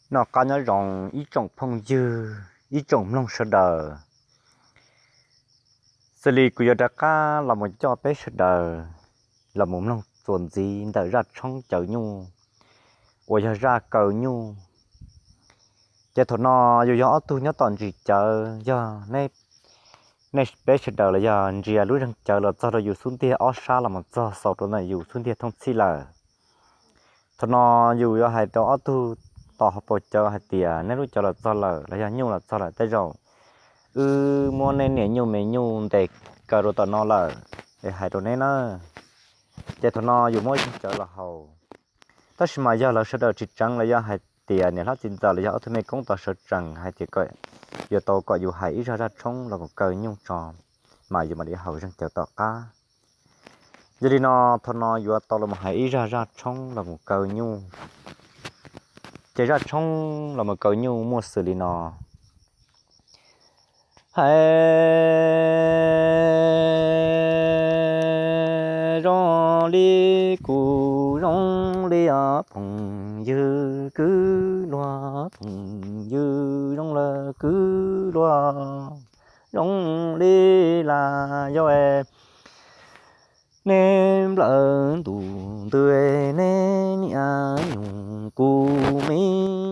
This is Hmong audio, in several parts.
Noj qab nyob zoo ib tsoom phooj ywg, ib tsoom mloog sawv daws. Xws li kuv yuav rov qab los mus coj peb sawv daws los mus mloog txuas ntxiv ntawm zaj tshoob cawv nyuj uas yog zaj kaw nyuj. Ces thaum no yus yog ob tug nyob tom ntsis cawv, yog nej peb sawv daws los yog ntsia lub zeeg cawv los txog rau yus xub ntiag ob sab los mus txog xaus rau ntawm yus xub ntiag thooj txhij lawm. Thaum no yus yuav hais rau ob tug tom hauv paus cawv hais tias nej lub cawv los txog lawm los yog nyuj los txog lawm, tej zaum wb muab nej niam nyuj me nyuj ntes kaw rau tom no lawm es hais rau neb na. Ces thaum no yus muab zeeg cawv los haus, tab sis mas yog lawv sawv daws tsis tseev los yog hais tias niam hlob txiv ntxawm los yog ob tug mej koob tau sawv tsees hais tias yuav tau kom yus hais ib zaj zaj tshoob los mus kaw nyuj tso, mas yus mam li haus zeeg cawv tom qab. Yog li no, thaum no yuav tau los mus hais ib zaj zaj tshoob los mus kaw nyuj. Ces zaj tshoob los mus kaw nyuj muaj xws li no. Hais zoo li kuv zoo li os phooj ywg kwv luag, phooj ywg zoo lawm kwv luag, zoo li las yog neb nplawm ntus ntws, neb niam nyuj kuv me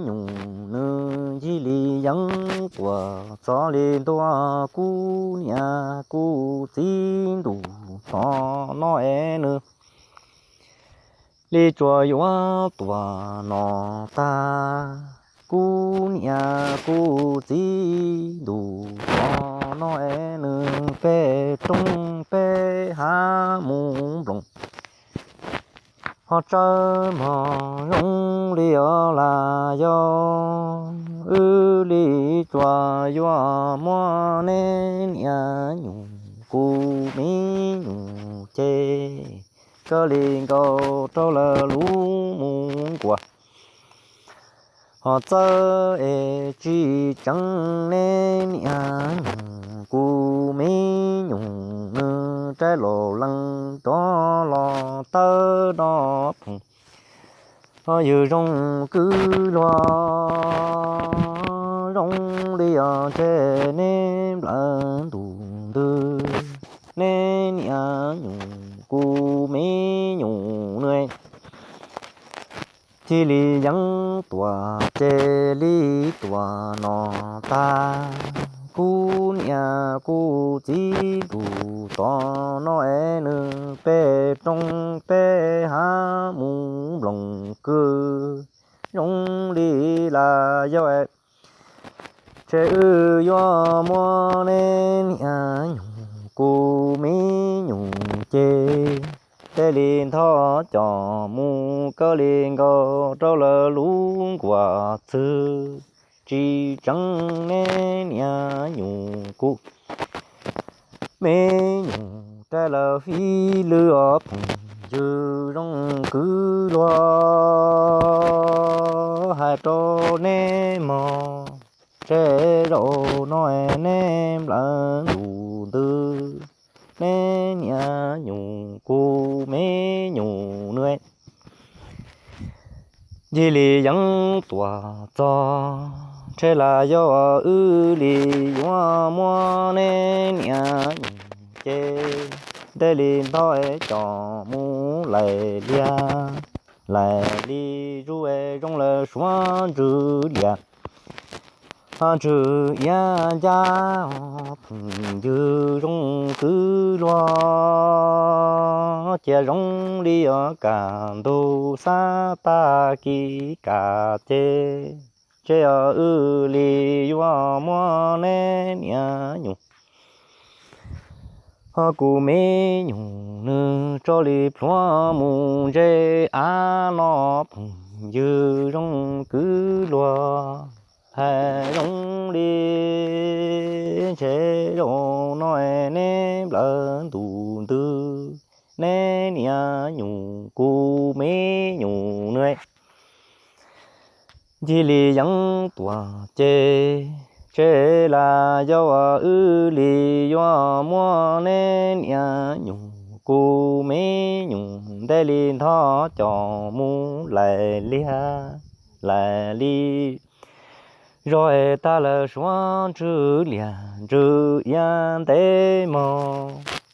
nyuj nws ncig li yeeb tuam txog li ntua, kuv niam kuv txiv ntuj txog no es nws li tsuas yuav tuam no tag. Kuv niam kuv txiv ntuj txog no es nws peb rooj peb hav mus nploos ho tsawb mog, zoo li os las yog wb li tsuas yuav muab neb niam nyuj kuv me nyuj ces kaw li nkaus rau lawv lub mus nkuas ho txawb es tsis tseev neb niam nyuj kuv me nyuj nws rab laus lees rov los tawb no phooj ywg zoo kwv luag, zoo li os ntshe neb nplawm ntus ntws, neb niam nyuj kuv me nyuj nws ncig li yeeb tuam ces li tuam no tag. Kuv niam kuv txiv ntuj txog no es nws peb rooj peb hav mus nploos kwv, zoo li las yog ntshe wb yuav muab neb niam nyuj kuv me nyuj ces tej li ntho coj mus kaw li nkaus rau lawv lub nkuas txwg, tsis tseev neb niam nyuj kuv me nyuj rab laus fij lwj os phooj ywg zoo kwv luag, hais rau neb mog, ntshe zaum no neb nplawm ntus ntws, neb niam nyuj kuv me nyuj nws ncig li yeeb tuam txog, ntshe las yog wb li yuav muab neb niam nyuj ces tej li ntho coj mus laim liag, laim li zuj es zoo lawm suav ntsws lias ho ntsws iav ncaj, phooj ywg zoo kwv luag, cia zoo li os kaj ntug xab tag kis kaj ces, ntshe os wb li yuav muab neb niam nyuj ho kuv me nyuj nws tso li plhuav mus ntse av no, phooj ywg zoo kwv luag, hais zoo li ntshe zaum no neb nplawm ntus ntws, neb niam nyuj kuv me nyuj nws ncig li yeeb tuam ces, ntshe las yog wb li yuav muab neb niam nyuj kuv me nyuj tej li ntho coj mus laim liag, lais li zog es tag lawm suav ntsws liag ntsws iab ntev mog.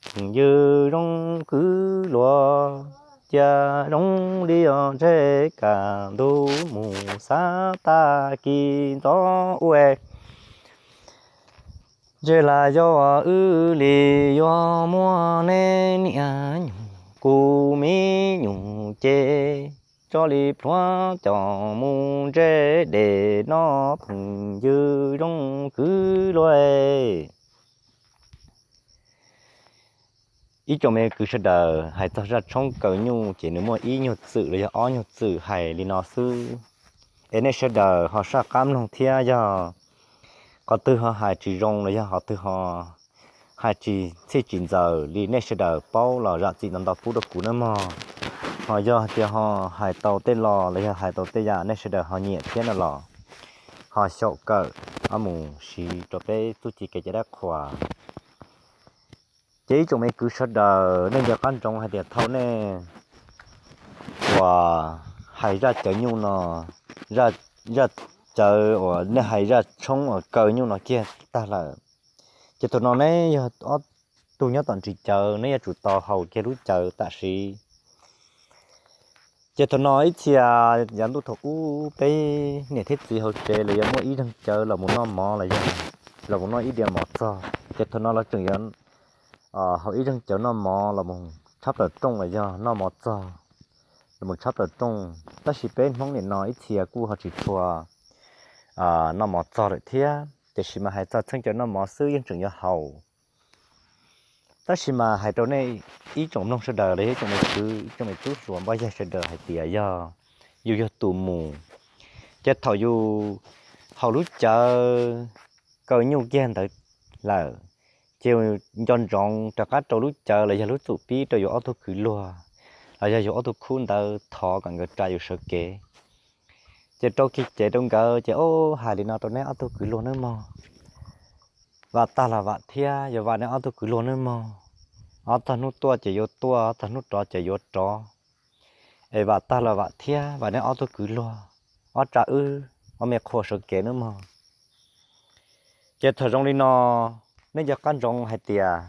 Phooj ywg zoo kwv luag cia zoo li os ntshe kam ntug mus xav tag kis ntxov ua ntshe lam yog wb li yuav muab neb niam nyuj kuv me nyuj ces tso li plhuav coj mus ntseb dej no phooj ywg zoo kwv luag. Ib tsoom me kwv sawv daws, hais txog zaj tshoob kaw nyuj ces nws muaj ib nyuag txwm los yog ob nyuag txwm hais li no xwb. Es nej sawv daws ho saj qab mloog thiab, yog qhov twg ho hais tsis zoo los yog qhov twg ho hais tsis txhij tsis ntxaws li nej sawv daws paub los zam txim ntau ntau pub rau kuv nawb mog. Ho yog tias ho hais tau tej lo los yog hais tau tej yam nej sawv daws ho nyiam thiab no los ho xyaum kawm mus siv rau peb txuj ci kev cai dab qhuas. Ces ib tsoom me kwv sawv daws, nej nco qab ntsoov hais tias thaum nej uas hais zaj cawv nyuj no, zaj cawv uas nej hais zaj tshoob uas kaw nyuj no kiag tag lawm, ces thaum no neb yog ob tug nyob tom ntsis cawv, neb yuav tsum tau haus kiag lub cawv tam sim. Ces thaum no ib txhia yav ntuj thaum ub peb niam thiab txiv hauv tsev los yuav muaj ib zeeg cawv los mus noj mov los yog los mus noj ib diav mov txog, ces thaum no los tseem yuav haus ib zeeg cawv noj mov los mus tshab plaws rooj los yog noj mov txog los mus tshab plaws rooj. Tab sis peb Hmoob nim no ib txhia kuj ho tsis tshua noj mov txog lawm thiab, tiam sis mas hais txog txheej cawv noj mov xwb yeej tseem yuav haus. Tab sis mas hais rau nej ib tsoom mloog sawv daws los yog ib tsoom me kwv ib tsoom me tub hluas npoj yaig sawv daws hais tias yog yus yog tus mus, ces thaum yus haus lub cawv kaw nyuj kiag ntawd lawm, ces nco ntsoov rov qab rau lub cawv los yog lub txum pib rau yus ob tug kwv luag los yog yus ob tug khub ntawd thov kom nkawd tsa yus sawv kev. Ces rau kiag cev rau nkawd ces, Au, hais li no rau neb ob tug kwv luag nawb mog, vam tag los vam thiab, yog vam neb ob tug kwv luag nawb mog. Ob txog hnub tuaj ces yuav tuaj, ob txog hnub rov ces yuav rov. Es vam tag los vam thiab, vam neb ob tug kwv luag, ob tsa wb ob me qhua sawv kev nawb mog. Ces thaum zoo li no, nej nco qab ntsoov hais tias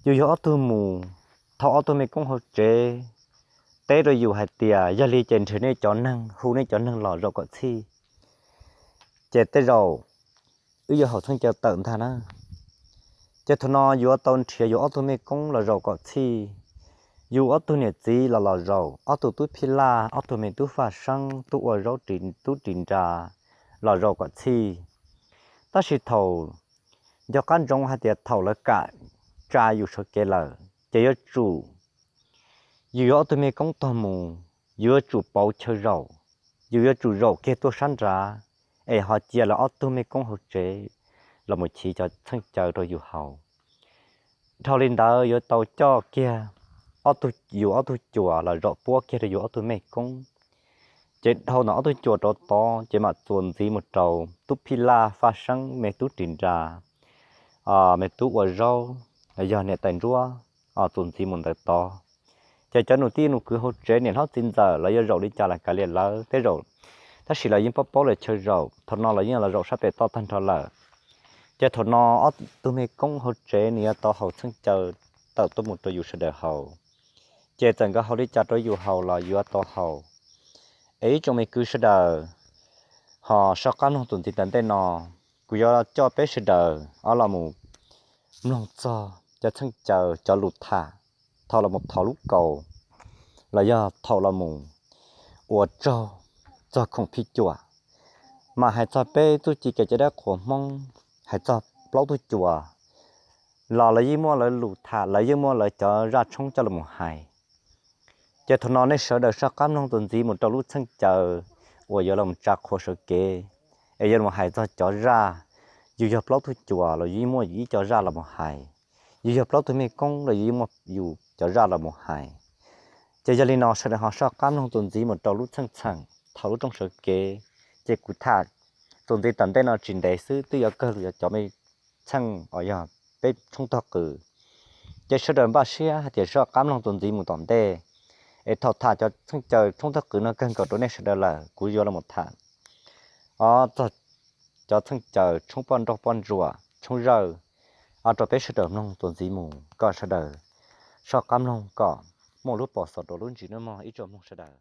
yus yog ob tug mus, thov ob tug mej koob hauv tsev teb rau yus hais tias yog li ces nrhiav nej cov neeg, hu nej cov neeg los zaum kom txhij, ces tej zaum wb yuav haum txheej cawv tawm ntag na. Ces thaum no yuav tau nrhiav yus ob tug mej koob los zaum kom txhij, yus ob tug niam txiv los los zaum, ob tug tub phij laj, ob tug me tub faj seeb, tub ua zaub, tub ris nra los zaum kom txhij. Tab sis thaum, nco qab ntsoov hais tias thaum lawv kam tsa yus sawv kev lawm ces yuav tsum, yus yuav ob tug mej koob tog mus, yus yuav tsum pauv chaw zaum, yus yuav tsum zaum kiag tuaj sab nrad, es ho cia lawv ob tug mej koob hauv tsev los mus chiv cov txheej cawv rau yus haus. Dhau li ntawd yuav tau coj kiag yus ob tug cuas los zaum puab kiag rau yus ob tug mej koob. Ces dhau ntawm ob tug cuas rau tod ces mam txuas ntxiv mus rau tub phij laj, faj seeb, me tub ris nra, me tub ua zaub, yog niam tais ntsuab, txuas ntxiv mus ntawd tod. Ces cov nus tij nus kwv hauv tsev, niam hlob txiv ntxawm, lawv yuav zaum li cas los kav liam lawv, tej zaum, tab sis lawv yeej paub paub lawv chaw zaum, thaum no lawv yeej los zaum sab pem toj tag nrho lawm. Ces thaum no ob tug mej koob hauv tsev nws yuav tau haus txheej cawv tawm tuaj mus rau yus sawv daws haus. Ces txawm nkawd haus li cas rau yus haus los yuav tau haus. Es ib tsoom me kwv sawv daws, ho soj qab mloog txuas ntxiv tom ntej no, kuv yuav coj peb sawv daws ob los mus mloog txog cov txheej cawv, cov lus tham, thaum los mus thov lub kaus, los yog thaum los mus ua tsaug txog khoom phij cuam. Mas hais txog peb txuj ci kev cai dab qhuas Hmoob, hais txog plaub tug cuas los lawv yeej muaj lawv lus tham, lawv yeej muaj lawv cov zaj tshoob coj los mus hais. Ces thaum no nej sawv daws soj qab mloog txuas ntxiv mus rau lub txheej cawv uas yuav los tsa qhua sawv kev, es yuav los hais txog cov zaj. Yus yog plaub tug cuas los yus yeej muaj yus ib co zaj los mus hais, yus yog plaub tug mej koob los yus yeej muaj yus cov zaj los mus hais. Ces yog li no sawv daws ho soj qab mloog txuas ntxiv mus rau lub txheej txheem thaum lub rooj sawv kev. Ces kuv tham txuas ntxiv tom ntej no tsis ntev xwb twb yuav kawg lus cov me txheej uas yog peb tshoob tog qws. Ces sawv daws npaj siab hais tias soj qab mloog txuas ntxiv mus tom ntej, Es thaum tham cov txheej caw tshoob thawj qwv no kawg nkaus rau nej sawv daws lawm, kuv yuav los tham o txog cov txheej caw tshoob poj nrauj poj ntsuam tshoob zawj o rau peb sawv daws mloog txuas ntxiv mus. Kom sawv daws soj qab mloog kom muaj lub pos xos rau lub ntsis nawb mog ib tsoom mloog sawv daws.